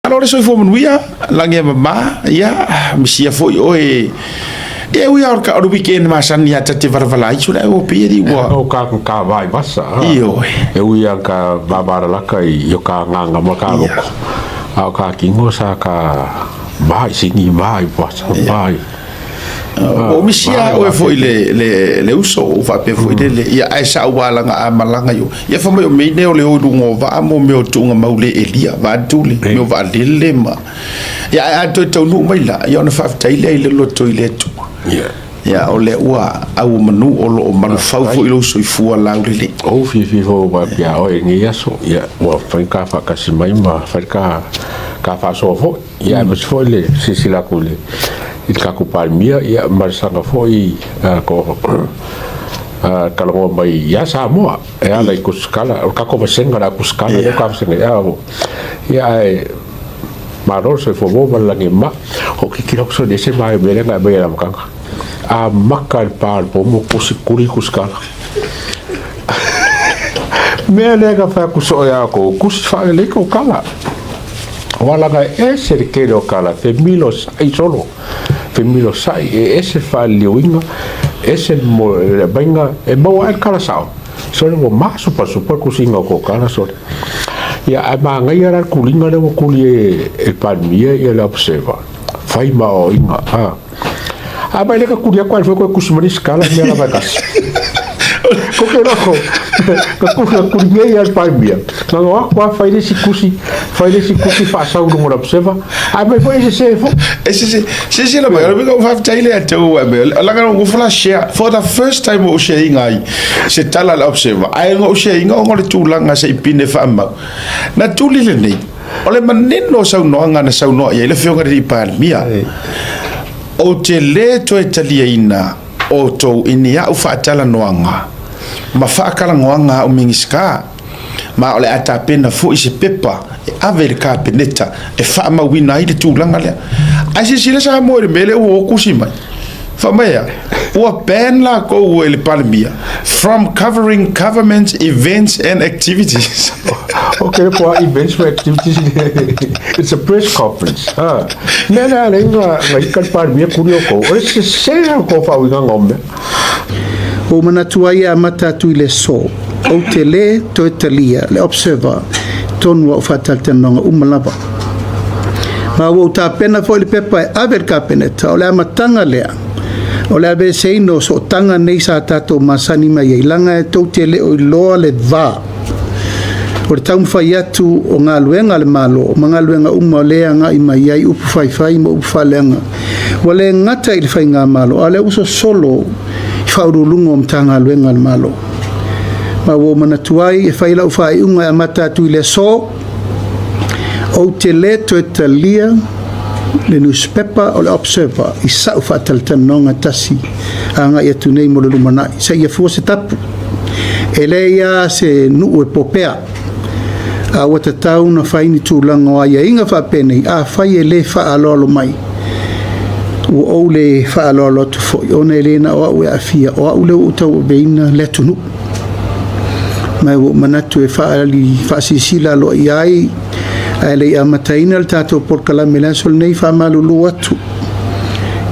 Malo le soifua manuia, lagi e mama, ia, misia foi oe. Ia ui a o le weekend masani ia ta te valavala ai sole ai o pei ali ua. O ka ka vai vasa. Ioe. E ui a ka vavaralaka i o ka nganga ma ka loko. A o ka kingo sa ka vai singi vai vasa vai. O misia oe foi le uso o faapea foi lele ia ae sa ua alaga a malaga i o ia fai mai o mea nei o le o i luga o vaa mo mea o tuuga mau le elia vaeatu le mea o vaalele ma ia ae a toe taunuu mai la ia ona faafetai lea i le loto i le Atua ia o lea ua auomanu o lo o malufau foi lou soifua laulelei. Ou fiafia foi ua faapea oe i lenei aso ia ua mafai ona ta faatasi mai ma fai le ta faasoa foi. Ia aemaise foi le silasila atu i le tatou Palemia ia ma le saga foi talanoa mai ia Samoa e ala i tusitala, o le tatou vasega o le a tusitala lea ua vasega ia ae malo le soifua maua ma le lagi e mama. Ou tilotilo atu sole ese ma mea lea na aumai i le amataga, amata i le pa o le pomo tusi tuli tusitala. Mea lea na fai atu soo ia outou, tusi faalelei tou tala. Aua leaga e ese le tele o tala, femilosai solo, femilosai, e ese le faaliliuina, ese le aumaiga, e maua ai le tala sao. Sole ua masupasupa le tusiga o tou tala sole. Ia, ae manaia la le tuliga lea ua tuli e le Palemia le Observer, fai ma aoaoina. A mai lea ka tuli atu ai foi koe tusi mai le isi tala mea lava e tasi. Ko ke loko, ka tuli ka tuli nei a le Palemia. Na no atu a fai le isi tusi, fai le isi tusi faasau i luga o le Observer, ae mai foi e sese foi. E sese, sese la mai, o le mea ka faafetai le ia te au e mea, laga na ou nofo la share, for the first time ua ou share ina ai se tala a le Observer, ae na ou share ina ona o le tulaga se i pine faamau. Na tuli lenei, O le manino o saunoaga na saunoa i ai le Afioga i le Palemia, ou te lē toe taliaina outou i ni a'u faatalanoaga ma faakalagoaga a a'u Minisita, ma o le a tapena foi se pepa e ave i le Kapeneta e faamauina ai le tulaga lea. Ae silasila Samoa i le mea lea ua o tusi mai, fai mai a, ua ban lakou e le Palemia from covering government events and activities. Okay, po events and activities, it's a press conference. Ha. Mea lea le nga nga ika le Palemia kuli o kou. O le sese a ko whauinga ngā mea. Ua ou manatu ai e amata atu i le aso, ou te lē toe talia le Observer tonu a ou faatalatalanoaga uma lava. Ma ua ou tapena foi le pepa e ave i le Kapeneta, o le amataga lea o le aveeseina o sootaga nei sa tatou masani mai ai, leaga e tou te le o iloa le va o le taumafai atu o galuega a le Malo ma galuega uma o lea e agai mai ai upu faifai ma upu faaleaga. Ua le gata i le Faigamalo, a o lea ua sosolo i Faauluuluga o Matagaluega a le Malo. Ma ua ou manatu ai e fai lau faaiuga e amata atu i le aso, Ou te lē toe talia le nusipepa o le Observer i sa'u faatalatalanoaga tasi agai atu nei mo le lumanai, seia fua se tapu. E leai a se nuu e popea, a ua tatau ona fai ni tulaga o aiaiga faapenei, afai e lē faaaloalo mai, ua ou le faaaloalo atu foi, ona e le na o au e aafia, o au lea ua ou tauaveina le atunuu. Ma ua ou manatu e faaali faasilasila aloaia ai ae le i amataina le tatou polokalame i le aso lenei, faamalulu atu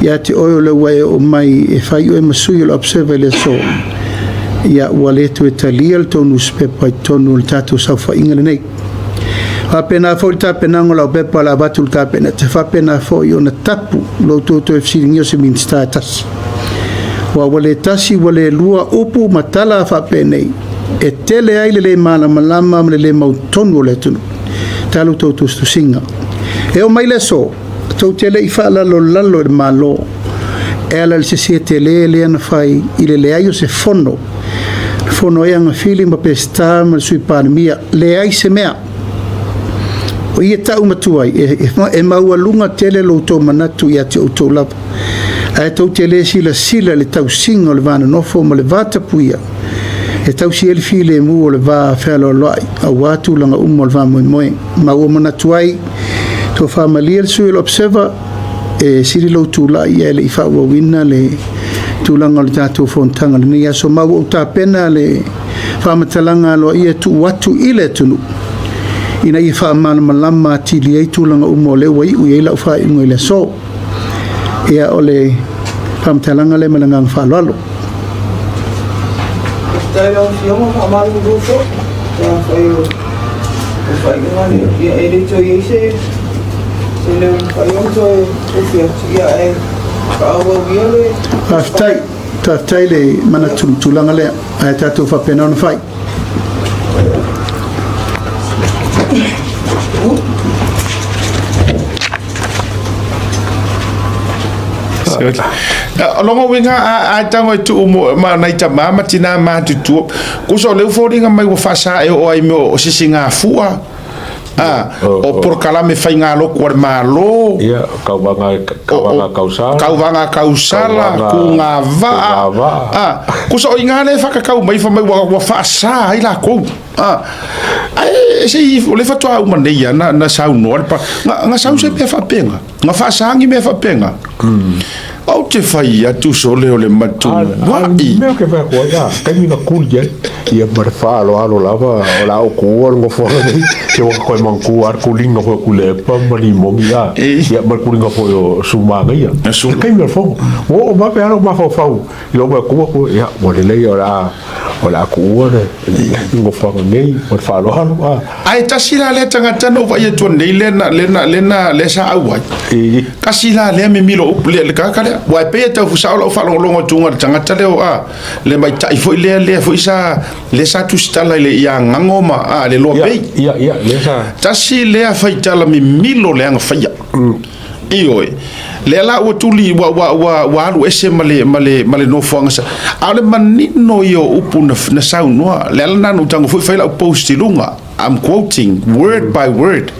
ia te oe o lea ua e oo mai e fai oe ma sui o le Observer i le aso. Ia, ua le toe talia le tou nusipepa i totonu o le tatou saofaiga lenei. Faapena foi le tapenaga o lau pepa o le a avatu i le Kapeneta, faapena foi ona tapu lo outou toe fesiligia o se Minisita e tasi. Aua ua le tasi ua le lua upu ma tala faapenei e tele ai le lē malamalama ma le lē mautonu o le atunuu talu tou tusitusiga. E oo mai le aso, tou te le i faalalolalo i le Malo e ala i le sese tele lea na fai i le leai o se fono, le fono ai a Agafili ma Peseta ma le Sui Palemia, leai se mea. O i e tau matua ai, e maualuga tele lo outou manatu ia te outou lava. Ae tou te le silasila i le tausiga o le va nonofo ma le va tapuia e tausi ai le filemu o le va fealoaloai aua tulaga uma o le faamoemoe. Ma ua manatu ai, tofa malie le sui o le Observer e sili lou tulai ae le i faaauauina le tulaga o le tatou fonotaga i lenei aso. Ma ua ou tapena le faamatalaga aloaia e tuu atu i le atunuu. ina ia faamalamalama atili ai tulaga uma o lea ua iu i ai lau faaiuga i le aso. Ia, o le faamatalaga lea ma le agaga faaaloalo. Faafetai i lau Afioga, faamalulu foi pe afai o le faaiuga lea, ia e le toe i ai se se leo mafai ona toe ofi atu, ia ae faaauau ia le Faafetai, faafetai le manatu i le tulaga lea, ae tatou faapena ona fai. O lona uiga a a tago e tuu mo ma nai tamā ma tinā matutua, kusa o lea ua foliga mai ua faasa e oo ai i mea o sisigafua, a o polokalame faigalotu a le Malo. Ia, kauvaga, kauvaga kausala. Kauvaga kausala, kugavaa. A, kusa o iga lea e faakakau mai fai mai ua faasa ai lakou. A, ae se i, o lea faatoa uma nei lava na saunoa le pa, na sau se mea faapena, na faasa ni mea faapena. Ou te fai atu sole o le matuai. Mea ke fai atu ai, a, taimi na kuli ai, ia ma le faaaloalo lava, o le a ou tuua le nofoaga nei, se ua toe manatua lava le kuliga foi o Tuilaepa ma Limogi, a, ia ma le kuliga foi o Sumanaia. Le taimi o le fono, ua oo vave lava lou mafaufau i lou matua atu, ia, ua lelei o le a, o le a tuua le nofoaga nei ma le faaaloalo, a. Ae tasi la lea tagata na ou vaai atu nei lea na lea na lea na lea sa auai. Kasi la lea mimilo upu lea le tagata lea. Ua e pei e tau fusao lau faalogologo atuga i le tagata lea o a le maitai foi lea lea foi sa lea sa tusitala i le ia Gago ma a le Loa Pei. Ia ia lea sa. Tasi lea faitala mimilo leaga faia. Ioe. Lea la ua tuli ua ua ua ua alu ese ma le ma le ma le nofoaga sa. A o le manino ia o upu na na saunoa, le ala lena na ou tago foi fai lau post i luga, I'm quoting word by word,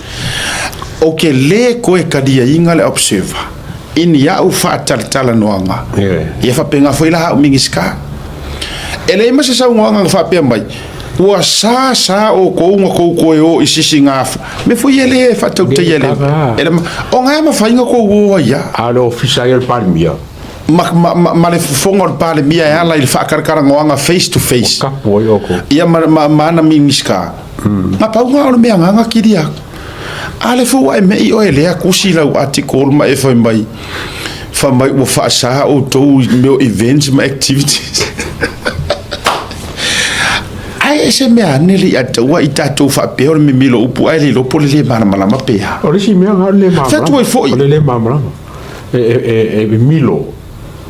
Ou ke lē koe kaliaina le Observer i ni a'u faatalatalanoaga. Ia faapena foi la a'u Minisita. E leai ma se saunoaga na faapea mai, Ua sa sa outou na tou toe o i sisigafo. Mea foi ia lea e faatautaia e le, e le, o na mafai na tou o ai lava. A o le ofisa ai o le Palemia. Ma, ma, ma, ma le fofoga o le Palemia e ala i le faakalakalanoaga face to face. Ua kapu ai outou. Ia ma, ma, ma ana Minisita. Na pau na o le mea agaga kili aku. A le foi ua e me'i oe lea kusi lau article ma e fai mai, fai mai ua faasa outou i mea o events ma activities. Ae e se mea ane le ia te ua i tatou faapea o le mimilo upu ae le iloa po o le le malamalama pe a. O le isi mea na o le le malamalama. Fai atu ai foi. O le le malamalama. E, e, e, e mimilo.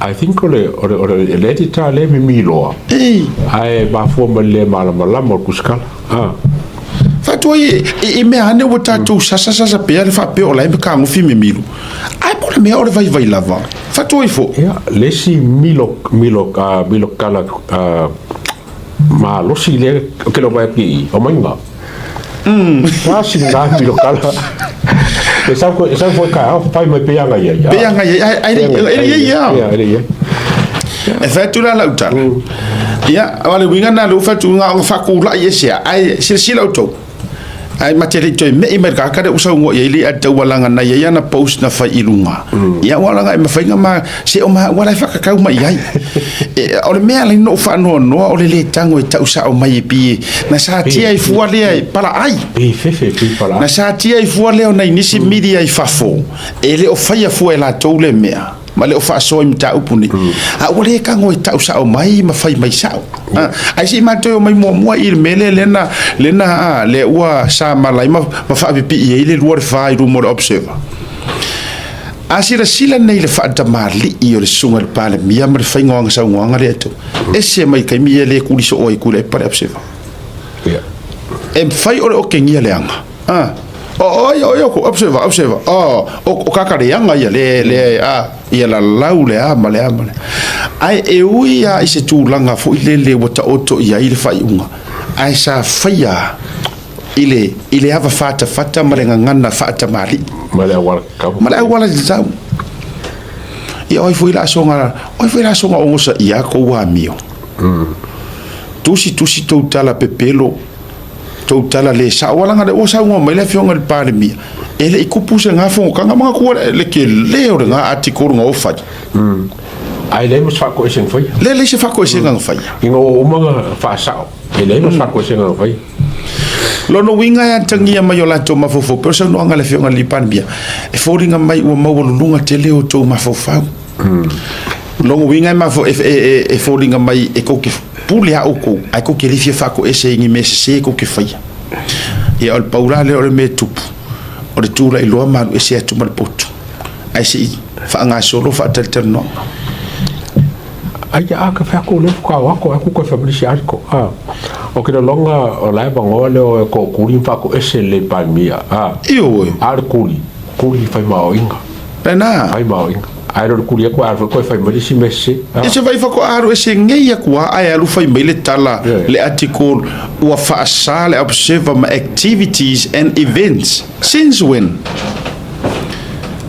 I think o le, o le, o le, le editor lea e mimiloa. Ei. Ae mafua mai le le malamalama o le tusitala. Ah. Fai atu ai i, i mea ane ua tatou sasa sasa pea le faapea o la e fetagofi mimilo. Ae po o le mea o le vaivai lava. Fai atu ai foi. Ia, le isi milo, milo, uh, milo kala, uh, malosi lea ou te le o vaai atu i i, o maiga. Tasi lena milo kala. E sau e sau foi taeao, fai mai pei aga i ai. Pei aga i ai, ai, ai, ai, ai, ai, ai, ai. E fai atu la lau tala. Ia, o le uiga lena lea ua fai atu na ona faatulai ese lava, ae silasila outou, ae ma te le i toe me'i mai i le tagata lea ua saunoa i ai le Taualaga na i ai ana post na fai i luga. Ia, aua leaga e mafai ona ma, se o maua la e whakakau mai ai. E, o le mea alai no whaanoa o le le tango e tau sao mai e pi na sa tia i fua lea e pala ai. Pi fefe, pi pala. Na sa tia i fua lea o nei nisi media i fafo. E le o whaia fua e la tou le mea. Ma le o faasoa i mataupu nei. A ua le tago e tau sao mai ma fai mai sao. A, ai se i matou e omai muamua i le mea lea lea na, lea na, a, lea ua sa malai ma, ma faapipii ai le lua le fa i luma o le Observer. A silasila nei i le faatamalii o le susuga i le Palemia ma le faiga o ana saunoaga lea e tau, ese mai taimi ia le kuli soo ai Tuilaepa le Observer. E mafai o le okegia leaga. A, o, o, o, o, observer, observer, o, o, o kaka leaga ia, le, le, a, ia lalau le a ma le a ma le. Ae e ui lava i se tulaga foi lele ua taoto i ai le faaiuga, ae sa faia i le, i le ava fatafata ma le gagana faatamalii. Ma le auala tatau. Ma le auala tatau. Ia o ai foi la asoga, o ai foi la asoga ogosaia kou amio. Tusi tusi tou tala pepelo, tou tala le sao. Aua leaga o lea ua saunoa mai le Afioga i le Palemia, e le i kupu se ga fonotaga. Manatua le tele o lena article na o fai. Ae leai ma se faatoesega na faia. Leai, leai se faatoesega na faia. Ina ua uma ona faasao, e leai ma se faatoesega na faia. Lona uiga e atagia mai o latou mafaufau pei o le saunoaga a le Afioga i le Palemia, e foliga mai ua maualuluga tele outou mafaufau. Lona uiga e mafau, e, e, e foliga mai e tou te pule lava outou, ae tou te le fia faatoese i ni mea sese tou te faia. Ia o le pau la lea o le mea e tupu, o le tulai loa ma alu ese atu ma le potu, ae se i faagasolo faatalatalanoaga. Ai a ka fea ko le ka wa ko aku ko family si ariko a o ke longa o la ba ngo le o ko kuli fa ko ese le pa mia a Ioe. a le kuli kuli fai ma o inga Lena. fai ma o inga ai ro kuli ko a ko fai ma si mese E se vai fako alu e se ngei aku a ai alu fai mai le tala Yeah. le article ua faasa le observer ma activities and events. Since when?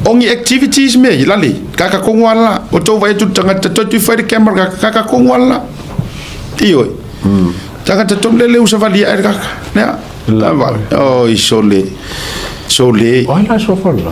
O ni activities me i lale, kaka kongo ala, o tau vai atu tangata toi tui fai le camera kaka kaka kongo ala. Ioe. Tangata tonu le le usavalia ai le kaka. Nea. La. Oi sole. Sole. O ai la sofa la.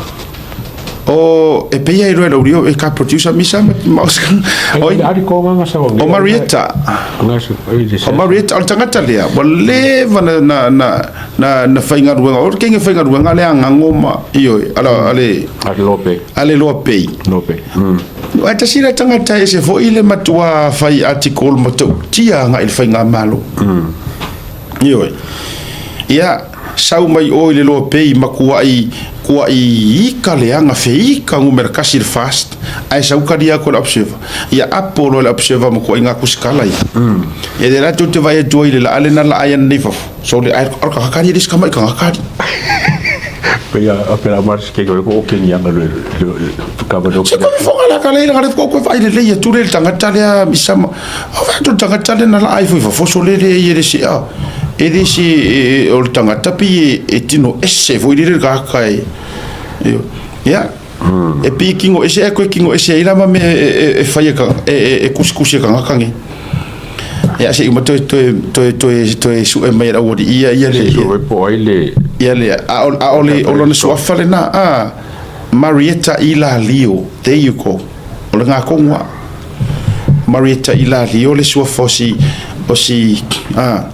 O e peia i roe rio e ka producer misa ma oscar. Oi ari ko nganga sa O Marietta. O Marietta o le tagata lea ua leva na na na na na faigaluega o le kenge faigaluega le agago ma ioe ala ale ale lope ale lope lope. Ai tasi le tagata e se foi le matua fai article ma tautia agai i le faigamalo. Ioe. Ia, sau mai oe i le loa pei ma kuaʻi, kuaʻi ika leaga feika numera kasi le fast, ae sau kalia aku e le observer. Ia apo loa le observer ma kuaʻi ngā kusikala ia. Ia lea la tou te vaai atu ai i le laa lena laa ai ananei fafo. So le ae o le kagakali e le si kama i kagakali. Pe ia pe la mar ke ko ko ke ni anga le ka ba Se koe fofoga la ka le ga ko ko vai le le ia tule le tagata lea misama. O vai tu tagata le na la ai foi fafo so le le ia le se a. E le se o le tagata pi e tino ese foi le le ka ka e. Ia. E pi kingo ese e koe kingo ese ai lava me e fai e ka e kusikusi e ka ngakangi. Ia se uma toe toe toe toe toe sue mai e le aualii ia ia le Sue po ai le ia le a o a o le o lona suafa lena a Marietta Ilalio there you go o le gakogoa Marietta Ilalio le suafa o si o si a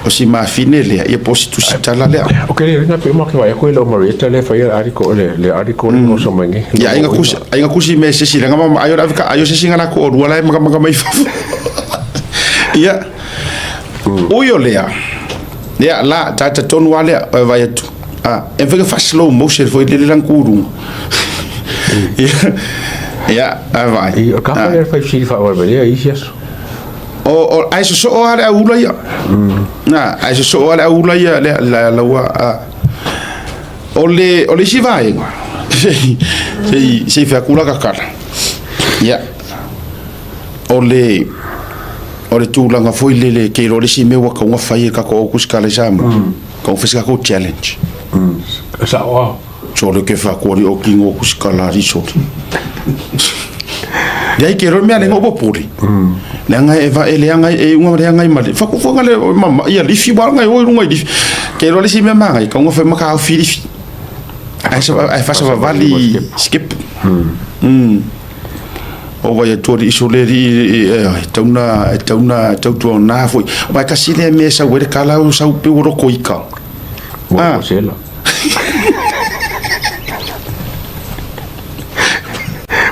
o si mafine lea ia po o si tusitala lea. Ok le na pe ma ke vai ko le Marietta le fai article le le article le no so mai nge. Ia aiga kusi aiga kusi me se si langa ma aio la ka aio se si ngala ko rua la maka maka mai fafo. Ia ui o lea lea la tata tonu a lea e vai atu a e fai fa slow motion foi le lang kuru. Ia ia a vai. I ka fa le fai si fa wa le i si aso. O ai so so a le aula ia. Na ai so so a le aula ia le la la ua a. O le o le isi vaega se se fai kula ka kala. Ia. O le o le tulaga foi lele ke iloa le isi mea ua kauga fai e kako au kusikala i Samoa. Kauga fai se kako challenge. Sa o. So le ke fa kua o kingo kusikala ri so. Ia i ke ro mea le ngo popoli. Le anga e va e le anga e unga le anga i male. Fa ku fanga le mama ia lifi wa anga o lunga i lifi. Ke ro le si mea manga i kauga fai maka au filifi. Ai sa ai fa sa vali skip. O vai atua li iso le li e tauna e tauna tautua na foi. Vai kasi le mea sau e le kala o sau pe oro koika. Wa sela.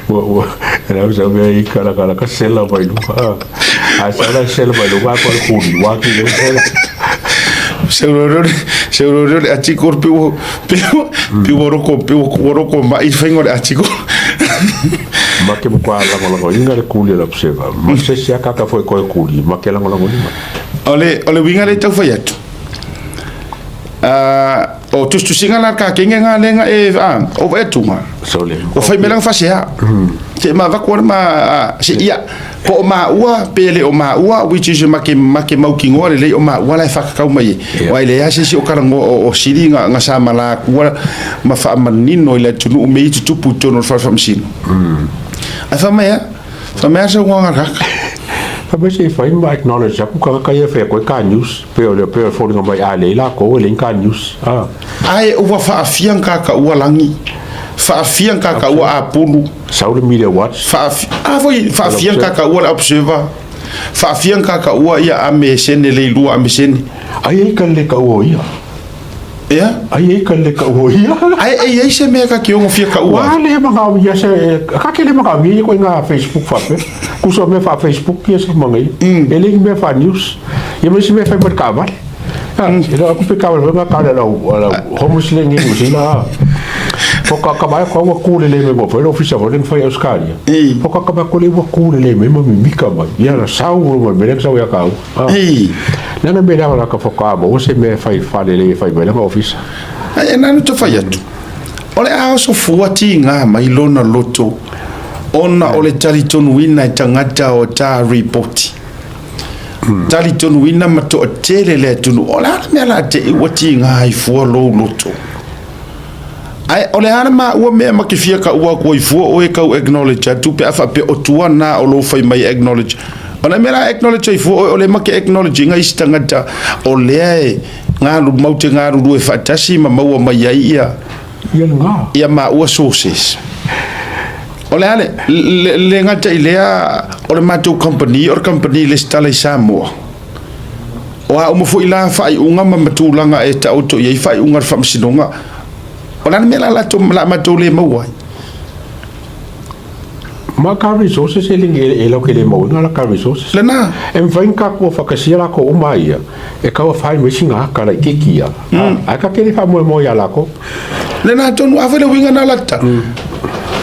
Wa wa era sa me i kala kala ka sela mai lu. A sa la sela mai lu wa ko ku ni wa ki le sela. Se ro se ro le atiko pe o pe pe oro ko pe oro ko ma i whaingo le atiko. Ma ke mo kwa la la inga le kuli la observa. Ma se sia ka foi ko kuli, ma ke la la inga. O le o le winga le tau whai atu. O tustusinga la ka kenge ngā lenga e a o vai tunga. So le. O whai melang fasea. Te ma vakua ma se ia po o ma ua pe le o ma ua which is ma ke ma ke mau ki ngoa le le o ma ua la e whakakau mai e. Wai le a se si o karango o siri nga nga sa mala kua ma wha manino i le tunu me i tutupu tono wha wha masino. Ai wha mea, wha mea sa ngā kaka. Fa me se fai ma acknowledge aku ka ka ia fe ko ka news pe o le pe o folinga mai a le la ko le ka news. Ah. Ai ua whaafia kaka ua langi. Whaafia kaka ua apulu. Saudi Media Watch. Whaafia, ah, foi, whaafia kaka ua le observer. Faafia ka kaua ia ame sene le lua ame sene. Ai ai ka le kaua ia. Ia? Ai ai ka le kaua ia. Ai ai ai se mea ka ki ongo fia kaua. Wa le manga ia se ka ke le manga ia ko nga Facebook fa pe. Kuso me fa Facebook ia se manga ia. E le me fa news. Ia me se me fa ka vale. E la ku pe ka vale nga ka la la homeless le ngi musila. Fo ka ka mai ko ua kule le me mo fa ofisa fo le fa Australia. Fo ka ka mai ko le ua kule le me mo mi mika mai. Ia la sau mo me le sau ia ka. Nana me la ka whakaama, o se mea whai whare le whai mai langa ofisa. Ai e nanu te whai atu. O le ao so fua ti ngā mai lona loto ona o le talitonuina e tagata o tā ripoti. Talitonuina ma toatele le atunuu. O le a le mea la te i ua tiga ai fua lou loto? Ae o le a le maua mea ma ke fia kaua atu ai fua oe kau acknowledge atu pe a faapea o tua na o lou fai mai acknowledge. O le mea la acknowledge ai fua oe o le ma ke acknowledge ina isi tagata o lea e galu mau te galulue faatasi ma maua mai ai ia Ia lena. Ia maua sources. O le a le, le, le gata i lea o le matou company, o le company lesitala i Samoa. O a uma foi la faaiuga ma ma tulaga e taoto i ai faaiuga a le Faamasinoga, o le a le mea la latou la matou le maua ai? Ma ka resources e le e lau ke le maua la ka resources. Lena. E mawhai ka kua whakasia la ko uma ia, e kaua whai mai singa haka la i ke kia. Ai ka kere wha moe moe a lako. Lena tonu, a whai le winga na lata.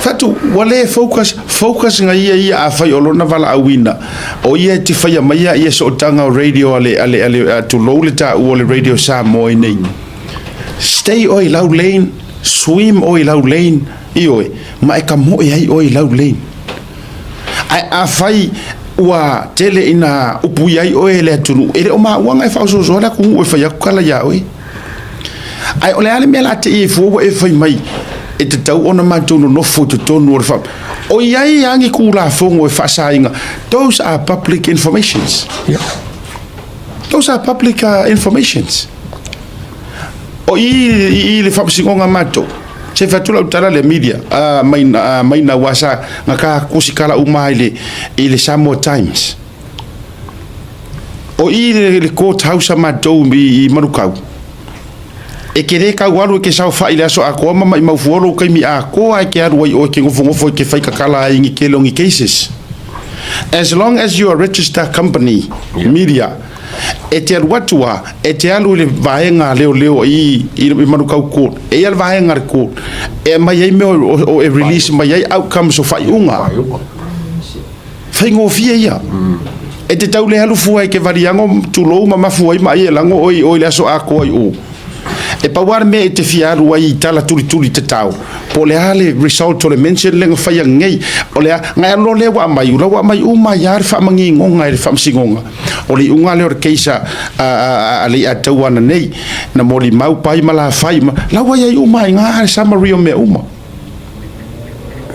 Fatu, ua le focus, focus nga ia ia a whai o lona vala auina. O ia e te whaia mai ia ia sootaga o radio a le, a le, a le, a tulou le tāua o le Radio Samoa i nei. Stay oe i lau lane, swim oe i lau lane, Ioe, ma e kamoe ai oe i lau lane. Ae afai ua tele ina upuia ai oe e le atunuu, e le o mauaga e faaosoosoa le atunuu e fai atu kala iā oe. Ae o le a le mea la te i ai fua ua e fai mai e tatau ona matou nonofo i totonu o le faa... O i ai a ni Tulafono e faasaina, those are public informations. Yeah. Those are public informations. O i i le faamasinoga matou, se fai atu lau tala le media mai mai na ua sa nga ka kusikala uma i le i le Samoa Times. O i le, le court house a matou i, i Manukau. E ke le kau alu e ke saofai i le aso atoa ma maimau fua lou taimi atoa e ke alu ai oe ke nofonofo e ke fai kakala ai i ni tele o ni cases. As long as you are register company, media, E te alu atu a, e te alu i le vaega a leoleo i, i, i Manukau Court. E ia le vaega a le court. E aumai ai mea o, o, e release mai ai outcomes o faaiuga. Faigofie ia. E te tau le alu fua e ke valiago, tulou ma mafu ai ma ai e lago oe i o i le aso atoa i o. E pau lava le mea e te fia alu ai i tala tulituli tatao, po o le a le result o le mention lea na faia nei, o le a, na e alu loa lea ua aumai, ula ua aumai uma ai lava le faamanigoga e le faamasinoga. O le iuga lea o le case a, a, a, a Leiataua ananei, na molimau pai ma lafai ma, la ua i ai uma ai nga le summary o mea uma.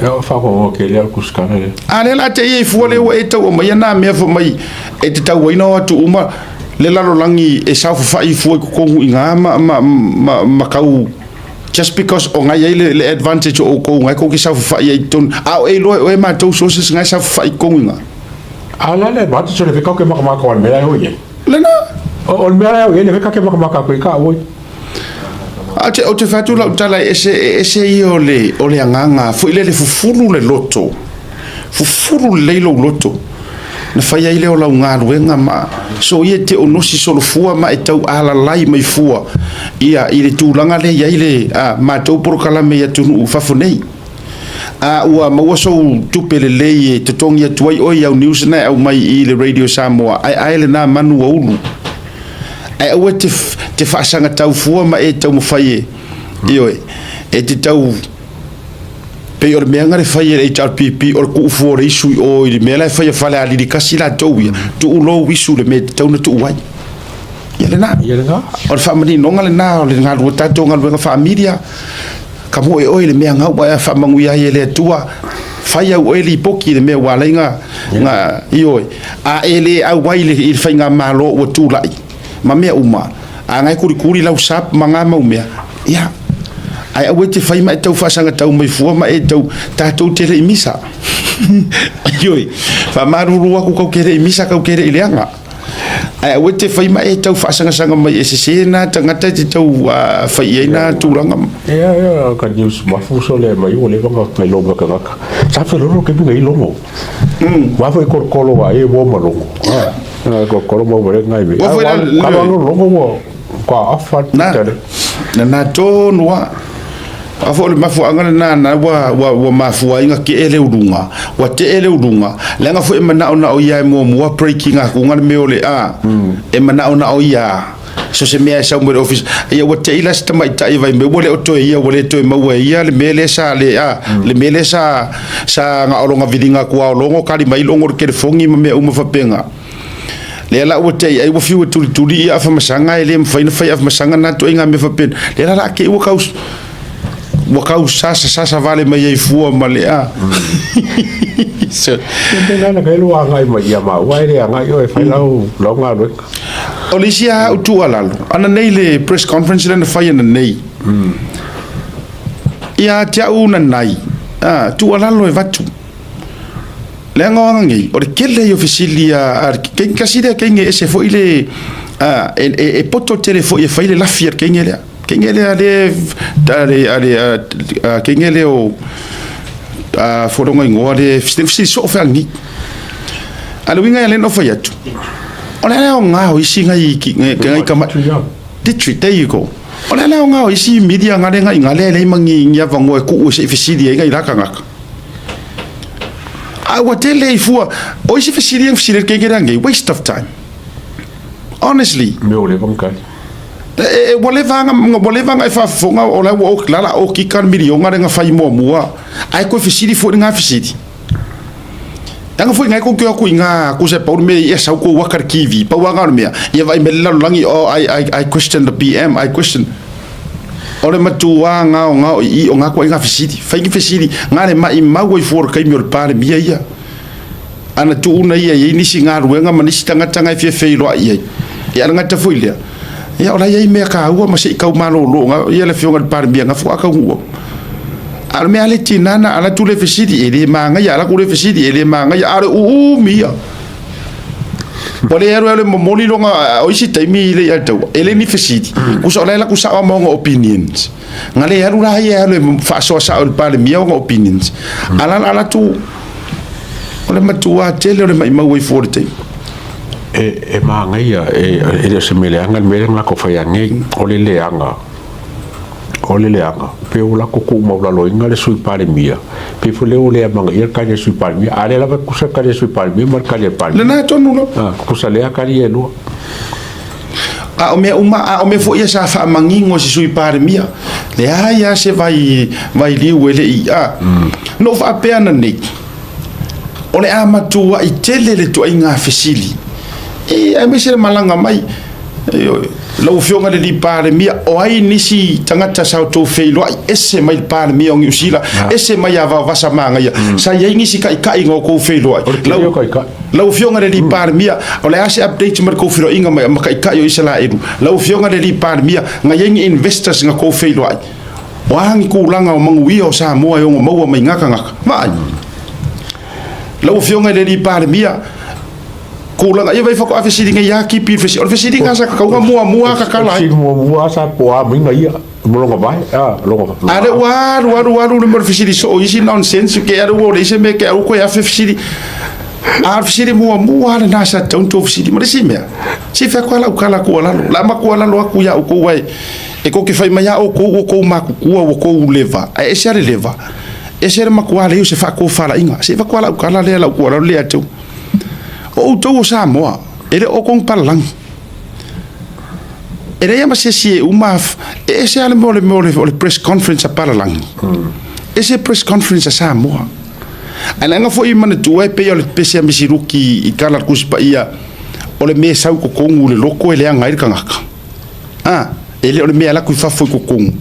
Ia o whakongo ke lea kuskana le. A lea la te ia i fua lea ua e tau aumaia nā mea fai mai e te tau ai na o atu uma le lalolagi e saofafai i fua i totonu i ngā ma, ma, ma, ma kau just because o ngai ai le, le advantage o outou ngai kou ke saofafai ai i totonu a o e iloa e oe matou sources ngai saofafai i totonu i ngā. A la le advantage o le whekau ke makamaka o le mea lai o i ai. Lena. O le mea lai o i ai le whekau ke makamaka koe ka oi. Ou te, ou te fai atu lau tala e ese, e ese ia o le, o le agaga foi lele fufulu le loto. Fufulu lelei lou loto. Na fai ai lea o lau galuega ma so ia e te onosi solofua ma e tau alalai mai fua ia i le tulaga lea i ai le a matou polokalame i atunuu i fafo nei. A ua maua sou tupe lelei e totogi atu ai oe i au news na e aumai i le Radio Samoa, ae ae lena manu ua ulu. Ae aua te, te faasagatau fua ma e taumafai e, ioe, e te tau, pei o le mea na le fai e le HRPP, o le tuu fua o le isu i o i le mea la e fai a Falealili kasi latou ia, tuu lou isu i le mea e tatau ona tuu ai. Ia lena. Ia lena. O le faamaninoga lena o le galue, tatou galuega faa-media, Ka moe oe i le mea gau ae a faamanuia ai e le Atua, fai au oe lipoti i le mea ua ala ai na, na, ioe, a e le auai i le, i le faigamalo ua tulai, ma mea uma, a na e kulikuli lau sap ma na mau mea, ia, ae aua e te fai ma e tau faasagatau mai fua ma e tau, tatou te le i misa. Ioe, faamalulu atu kau ke le i misa kau ke le i leaga. Ae aua e te fai ma e tau faasagasanga mai e sese na tagata e te tau fai i ai na tulaga. Ia, ia, ka news mafu so le mai ua leva na ngai loma tagata. Sa fe lolo ke minga i logo. Wa foi kolokolo wa e wo ma logo. Ah, kolokolo mo ma ngai me. Wa foi la- Ka lo logo wo ka afa Na, tele. na na tonu a. A foi o le mafuaaga lena na ua, ua, ua mafua ai na kee le uluga, ua tee le uluga, leaga foi e manaonao ia e muamua breaking atuga le mea o le a, e manaonao ia so se mea e sau mai le ofisa. Ia ua tei la se tamaitai vai mai ua le o toe ia, ua le toe maua e ia le mea lea sa le a, le mea lea sa, sa gaologa viliga atu a o logo kali mai logo le telefogi ma mea uma faapena. Lea la ua tei ai ua fiu e tulituli ia afamasaga e le mafai ona fai afamasaga na ituaiga mea faapena. Lea la la te ua kau ua kau sasa sasa vale mai ai fua ma le a. So, Te nana kai lo agai mai ia ma wa le agai o e fai lau lau galuega. O le isi lava au tuualalo, ana nei le press conference lea na fai ana nei. Ia te au nanai, a, tuualalo e vatu. Leaga o aga nei, o le tele ia o fesili a le keiki kasi lea keine e ese foi le, a, e, e, e poto tele foi e fai le lafi a le keine lea. Keine lea le, a le, a le, a, a keine lea o, a fologa ingoa le, fesili soo feagigi. A le uiga ia lea na ou fai atu, o le a le aoga o isi ngai, ngai, ngai tama, Ditri, there you go. O le a le aoga o isi media nga le ngai nga lea e leai ma ni, ni avanoa e tuu e se i fesili ai ngai la tagata. A ua tele i fua, o isi fesili ia na fesili ai le keiki lea nei, waste of time. Honestly. Mea ua leva ona tali. E, e, ua leva ana, ua leva ana e faafofoga o la ua o, la la okika le miliona lea na fai muamua, ae toe fesili foi lena fesili. Leaga foi ngai kou te o atu i nga kusa e pau le mea ia sau kou aka le TV, pau lava na o le mea, ia vaai mai le lalolagi, oh, I, I, I question the PM, I question. O le matua gaogao i i o nga koe nga fesili. Fai ni fesili, nga le maimau ai fua o le taimi o le Palemia ia. Ana tuuna ia i ai nisi galuega ma nisi tagata nga e fia feiloai i ai. Ia a le gata foi lea, ia o la e i ai mea taua ma se i tau malolo nga ia le afioga i le Palemia nga fua taunuu au. A o le mea lava le tina na ala atu le fesili e le magaia, ala atu le fesili e le magaia, a o le uumi ia. Ua le alu alu e momoli lona, o isi taimi le ia taua, e le ni fesili. Kusa o la e laku sao ma ona opinions. Nga le alu la ia alu e faasoa sao i le Palemia ona opinions. Ala ala atu, o le matua tele o le maimau ai fua o le taimi. E, e magaia, e, e le o se mea leaga le mea lea na latou faia nei, o le leaga. O le leaga, pe ua latou tuumaulaloina le Sui Palemia, pei foi lea ua le amanaia le tali a le Sui Palemia, a lea lava e tutusa le tali a le Sui Palemia ma le tali a le Palemia. Lena tonu lava. A, tutusa lea tali ia e lua. A o mea uma, a o mea foi ia sa faamanino e se Sui Palemia, leai lava se vai, vailiu e le i, a. Na ou faapea ananei, o le a matuai tele le ituaiga fesili, e, aemaise le malaga mai, ioe. Lau Afioga i le Alii Palemia, o ai nisi tagata sa outou feiloai ese mai le Palemia o Niu Sila, ese mai ia Vaovasa Magaia, sa i ai nisi taitai na outou feiloai? Lau, lau Afioga i le Alii Palemia, o le a se update mai le tou feiloaiga ma, ma taitai o Isalaelu? Lau Afioga i le Alii Palemia, na i ai ni investors na outou feiloai? O a ni tulaga o manuia o Samoa e ono maua mai na tagata? Vaai. Lau Afioga i le Alii Palemia, Kulaga ia vai faatoa fesiliga ia kipi le fesili. O le fesiliga sa tatau ona muamua tatala ai. Fesili muamua sa po a mai ia mo longa vai a longa. A le ua alu alu alu le mo le fesili soo isi nonsense ke alu ua leai se mea ke alu koe afe fesili. A o le fesili muamua lena sa tatau ona tou fesili. Ma le isi mea, se fai atu lava lau tala tuualalo. O le a matualalo atu ia outou ae e tou te fai mai lava outou ua outou matutua ua outou leva, ae ese lava le leva, ese le matua leai o se faatofalaiga. Se i avatu lava lau tala lea, lau tuualalo lea ia te outou. O outou o Samoa, e le o outou ni palalagi. E leai lava ma se isi e uma, e ese lava le mea o le mea o le press conference a palalagi, ese press conference a Samoa. Ae leaga foi e manatua e pei o le pese a Misiluki i tala a le Tusi Paia, o le mea e sau i totonu o le loto e leaga ai le tagata. A, e le o le mea e alu atu i fafo i totonu.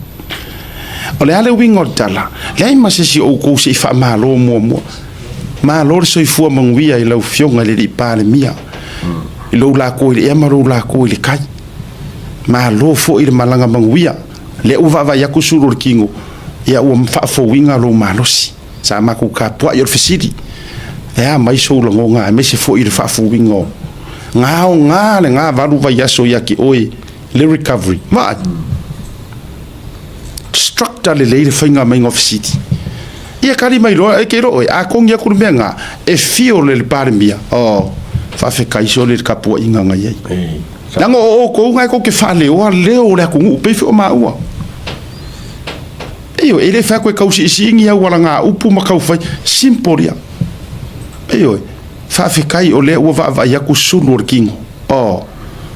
O le a le uiga o le tala? Leai ma se isi o outou se i faamalo muamua. Malo le soifua manuia i lau Afioga i le Alii Palemia, i lou latou i le ea ma lou latou i le kai. Malo foi le malaga manuia. Lea ua vaavaai atu sulu o le tino, ia ua faafouina lou malosi. Sa matou tapuai. O le fesili, E a mai sou lagoga aemaise foi le faafuiga o ga aoga le ga 8 vaiaso ia te oe le recovery. Vaai. Structure lelei le faiga maiga o fesili. Ia kali mai loa e ke ro oe, a kongi aku le mea ga, e fio le le Palemia. Oh, faafetai sole le tapuaiga ga i ai. Leaga o outou ga e kou te faaleoa leo o le atunuu pei foi o maua. Ioe, e le fai atu e tausiisiigi auala ga upu ma taufai, simple ia. Ioe, faafetai o lea ua vaavaai atu sulu o le tino. Oh,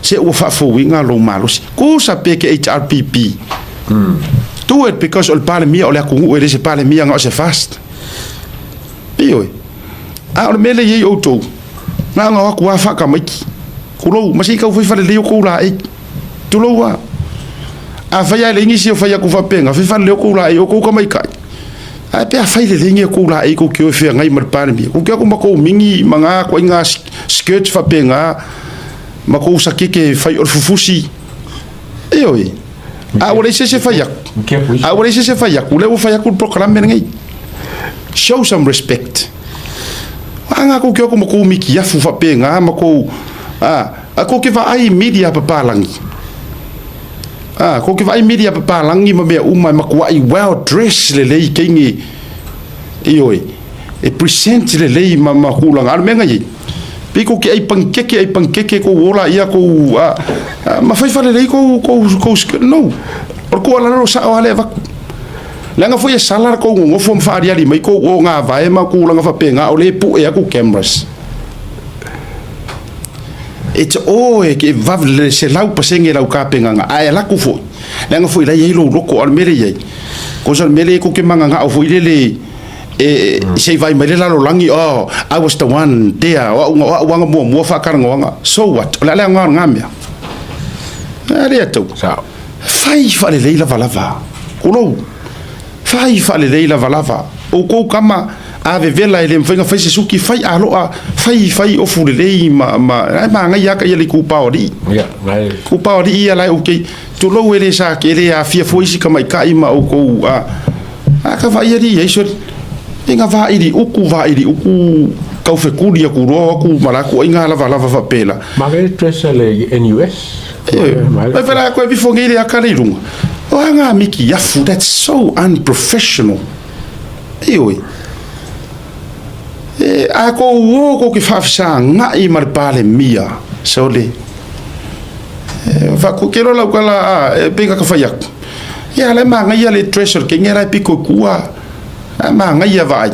se ua faafouina lou malosi. Tusa pe ke HRPP. Do it because o le Palemia o le atunuu e le se Palemia na o se fast. Ioe, a o le mea lea e i ai outou, na ona o atu lava faatamaiti. Tulou, ma se i tau fai falelei o tou laei. Tulou lava. Afai lava e leai nisi o fai atu faapena, fai falelei o tou laei, o tou tamaitai. Ae pe afai lelei ni a tou laei tou te o e feagai ma le Palemia, tou te o atu ma tou mini ma na ituaiga skirt faapena, ma tou sakeke e fai o le fufusi. Ioe. A ua leai se isi e fai atu. A ua leai se isi e fai atu, o lea ua fai atu le polokalame lenei. Show some respect. A na tou te o atu ma tou mikiafu faapena ma tou, a, tou te vaai i media papalagi. A, kou te vaai media papalagi ma mea uma e matuai well dress lelei teine, ioe, e present lelei ma ma tulaga. A o le mea na i ai, pei kou te ai panikeke ai panikeke kou ola ia kou a, a, ma fai falelei kou kou kou no. O le tuualalo sao lava lea e avatu. Leaga foi e sala le kou nonofo ma faaliali mai kou o gavae ma tulaga faapena o lea e pue atu cameras. E te oe ke vave le 100% lau tapenaga, ae alu atu foi, leaga foi la e i ai lou loto, a o le mea lea e i ai, cause o le mea lea e tou te mananao foi lele e se i vaai mai le lalolagi, oh, I was the one there, o au, o au lava na muamua faatalanoaga, so what? O le a le aoga o lena mea? A lea tau. Sao. Fai faalelei lavalava. Tulou. Fai faalelei lavalava. Outou tama a vevela e le mafai ona fai se suki, fai aloa, fai fai ofu lelei ma ma ae manaia lava ia le itupa o alii. Ia, nai. Itupa o alii ia la e okay. Tulou e le sa e le aafia fua isi tamaitai ma outou a a ka vaai alii ai sole. E na vaili uku vaili uku tau fekuli atu loa o atu ma la ituaiga lavalava faapela. Manaia le dress a le NUS. Mai fai la koe vifo nei le aka le i luga. O a ngā miki afu, that's so unprofessional. Ioe. E, a ko uo ko ke whaafisanga i ma le Palemia, sole. E, wha, ko ke lola ukala, a, e pinga ka whai aku. Ia, le maangaia le dress o le kenge lai piko kua. A maangaia vaai.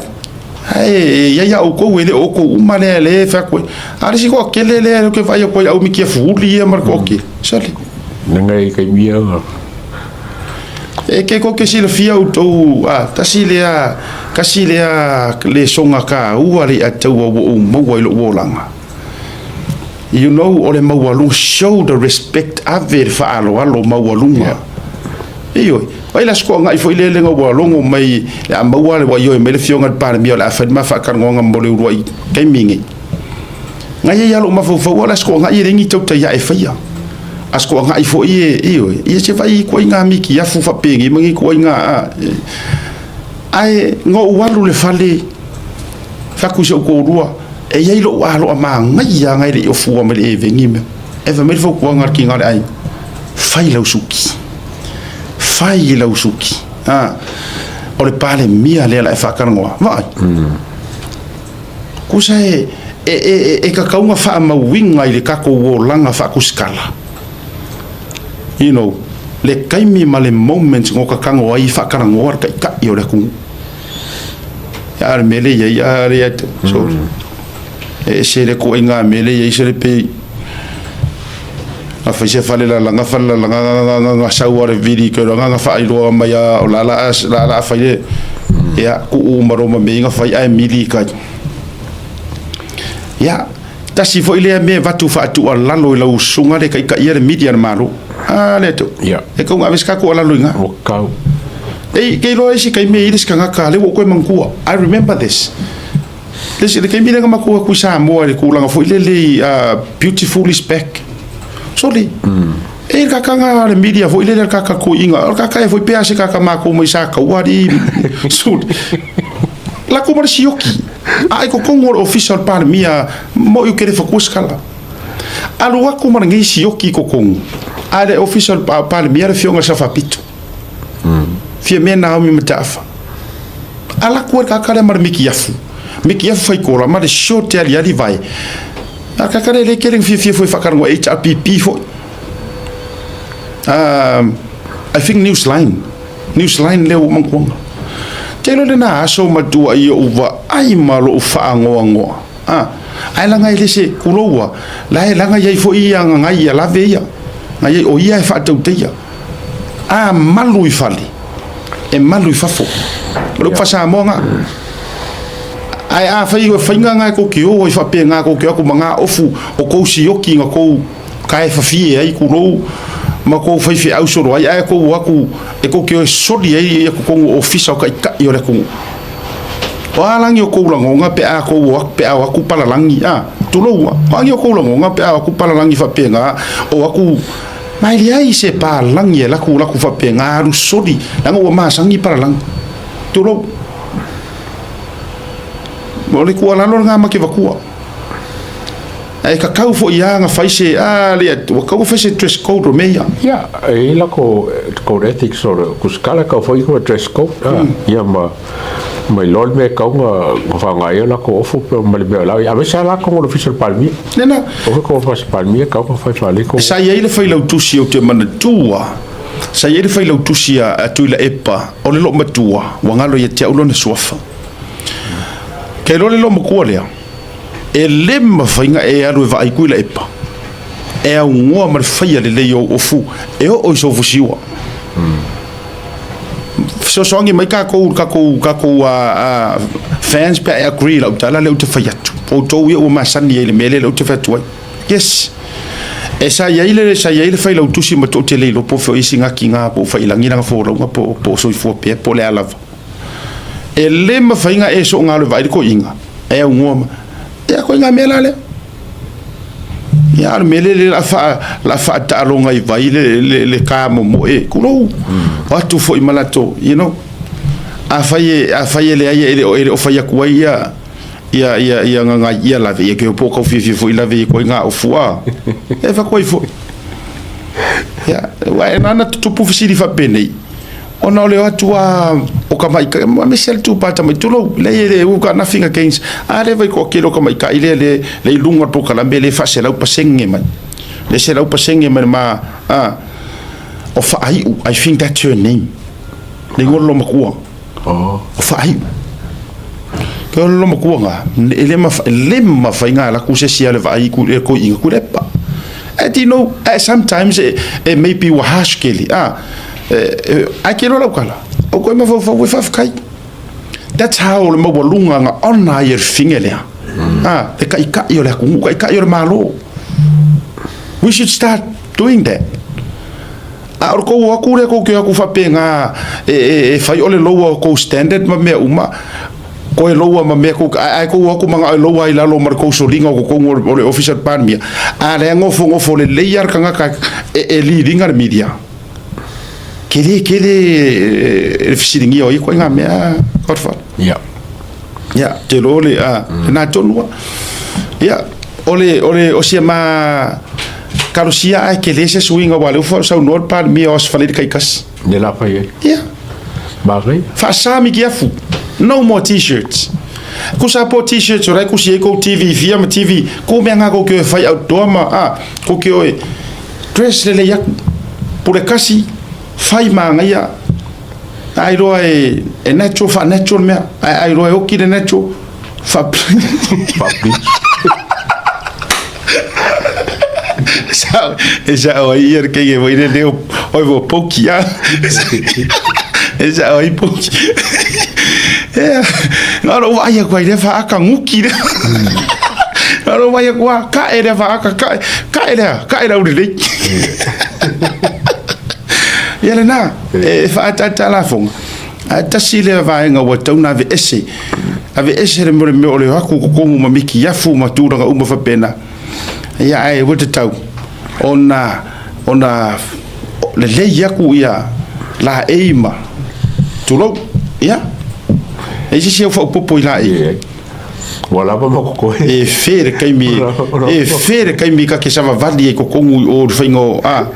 Ae, e ia ia oukou e le o oukou uma lea le e whai koe. A le si koa kele lea e ke whai o koe au miki a fuhuli ia ma le koa ke. Sole. Nanga i kai mia nga. E ke ko ke silafia outou, a, tasi lea, kasi lea lesoga taua le ataua ua ou maua i lou olaga. You know, o le maualuga, show the respect, ave le faaaloalo maualuga. Ioe, ai le Aso Toonai foi lea lega ua logo mai, le a maua le ua ioe mai le Afioga i le Palemia o le a fai le ma faatalanoaga mo le uluai taimi nei. Na i ai lava lou mafaufau, o le Aso Toonai e leai ni tautai ae faia. Aso Toonai foi e, ioe, ia se vaai i ituaiga mikiafu faapenei ma ni ituaiga, a, ae na ou alu i le fale, fai atu i si ou toalua, e i ai lou aloa manaia lava e le i ofua mai le eveni mea. E fai mai le fautuaga a le tina o le aiga, fai lau suki, fai lau suki. A, o le Palemia lea o le a e faatalanoa. Vaai. Tusa e, e, e, e tatau ona faamauina i le tatou olaga faakusikala. You know, le taimi ma le moment na ota tago ai e faatalanoa le Taitai o le atunuu. A o le mea lea e i ai, a lea e, sorry. E ese le ituaiga mea lea e i ai, sole pei na fai se falelalaga, falelalaga, na, na, na sau lava le vili ke na, na faailoa mai lava o la la la la fai le, ia, tuu uma loa ma mea ia na fai ae mili i tai. Ia, tasi foi lea mea e avatu faatuualalo i lau usuga le taitaia le media a le Malo. A lea tau. Ia. E tau na ave se ka tuualalo i ina. Ua kau. Ei, kei loa isi taimi e i ai le isi tagata, lea ua ou toe manatua. I remember this. Le isi, le taimi lea na matou atu i Samoa i le tulaga foi lele i Beautiful is back. Sole. E le kaka le media foi lele le kaka toeaina. O le kaka e foi pe a se kaka matou mai Sataua alii. Sole. Latou ma le sioki. A i totonu o le ofisa o le Palemia, moʻi ou te le fatua se tala. Alu atu ma lenei sioki i totonu, a le ofisa o le Palemia le afioga i le Sao Faapito. Fiamē Naomi Mataafa. Ala atu ai le tagata lea ma le mikiafu, mikiafu faikola ma le short e aliali vae. A le tagata lea e le tele na fiafia foi e faatalanoa HRPP foi. I think Newsline, Newsline lea ua ou manatua. Te iloa lena aso matua i ou vaai ma lou faanoanoa. A, ae laga e le se kuloua, la e laga i ai foi ia gagai ia lave ia. Ngai ai o ia e faatauteia. A malu i fale, e malu i fafo. O le upu faa-Samoa na. Ae afai o faiga na e tou te o ai faapena tou te o atu ma na ofu o tou sioki na tou taefafie ai kulou ma tou faifeau solo ai, ae tou o atu e tou te o e soli ai ia totonu o ofisa o taitai o le atunuu. O a lagi o kou lagona pe a kou o atu, pe a o atu palalagi, a, tulou a. O a lagi o kou lagona pe a o atu palalagi faapena, o atu, ma e leai se palagi e alu atu, atu faapena alu soli, leaga ua masani palalagi. Tulou. O le tuualalo lena ma te vatua. Ae tatau foi lava ona fai se, a le, ua tatau ona fai se dress code o mea ia. Ia, e i ai lako code ethics o le kusikala e tau fai koe dress code, a, ia ma, ma iloa le mea e tatau ona faaaoga ai o latou ofu pe ma le mea o la, aemaise lava latou o le Ofisa o le Palemia. Lena. O le Ofisa o le Palemia e tatau ona fai faaleko. Sa i ai le failautusi ou te manatua, sa i ai le failautusi a Tuilaepa, o le loomatua, ua galo ia te au lona suafa. Ke iloa le loomatua lea, E le mafai na e alu e vaai Tuilaepa e aunoa ma le faia lelei o ou ofu e oo i sou fusiua. Fesoasoani mai tatou tatou tatou fans pe a e agree i lau tala lea ou te fai atu. Outou ia ua masani ai i le mea lea ou te fai atu ai. Yes. E sa i ai le sa i ai le failautusi ma toatele i lopo foi isi gati na po o faiilagi lana folauga po o soifua pea po o le a lava. E le mafai na e soona alu e vaai le toeaina e aunoa ma ia koe mea la lea. Ia a o le mea lea o le a faataaloga i vai le ka momoe, tulou, o atu foi ma latou, you know. Afai e leai e le o fai atu ai ia ia ia ia gagai ia lave ia ke po kau fiafia foi lave ia koe ngā ofu a. E whakoai foi. Ia, wa e nana tutupu fesili faapenei. Ona o le o atu a o ka maʻi aemaise le tupā tamaiti tulou leai e le we've got nothing against a lea vai toatele o tamaitai lea le le i luga o le polokalame lea 400% mai le 100% mai le ma a o Faaiu I think that's her name le igoa o le loomatua o Faaiu ke o le loomatua na e le mafai le mafai na alu atu se isi e vaai i le toeaina Tuilaepa and you know sometimes it may be ua harsh kele a Ae ke iloa lau tala, o koe mafaufau e faafetai. That's how le maualuga na ona ai e le fine lea. Ah, le taitai o le atunuu, taitai o le Malo. We should start doing that. A o le tou o atu lea tou te o atu faapena e fai o le lower o tou standard ma mea uma, koe lower ma mea tou, ae tou o atu manao e lower ai lalo ma le tou soliga o totonu o le Ofisa o le Palemia, a lea nofonofo lelei lava le tagata e lead ina le media. Tele tele le fesiligia o ia ituaiga mea Godfather. Ia. Ia, te iloa o le, a, lena tonu lava. Ia, o le, o le, o si ama kalosia ae tele se suiga aua o lea ua saunoa le Palemia o Aso Faraile taitasi. Lea la fai ai. Ia. Manaia. Faasa mikiafu. No more t-shirts. Kusa po t-shirts o la e kusi ai kou TV fia ma TV, kou mea nga kou ke o e fai outdoor ma, a, kou ke o e, Dress lelei atu. Pule kasi, fai manaia, ai loa e, e natural, faa-natural mea. Ae ai loa e oki le natural, faa... Faa-bleach. E sao ai ia le keike foi lele o oi ua poki a. E sao ai poki. Ea, na lou vaai atu ai lea faaka guki lea. Na lou vaai atu a, kae lea faaka, kae, kae lea, kae laulelei. Ia lena, e faaataata lafoga. Ae tasi lea vaega ua tatau ona aveese, aveese le mea o le o atu i totonu ma mikiafu ma tulaga uma faapena. Ia ae ua tatau ona ona lelei atu ia laei ma tulou. Ia, e i ai se isi au faaopoopo i laei? Leai. Ua lava ma kokoe. E fe le taimi, e fe le taimi ka te savavali ai totonu i o i le faiga o, a.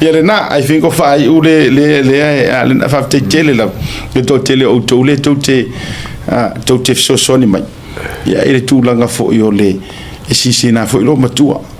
Ia lena, I think o faaiu le, le, lea e, a, lena, faafetai tele lava i le toatele o outou lea tou te, a, tou te fesoasoani mai. Ia, i le tulaga foi o le, e silasila foi lou matua.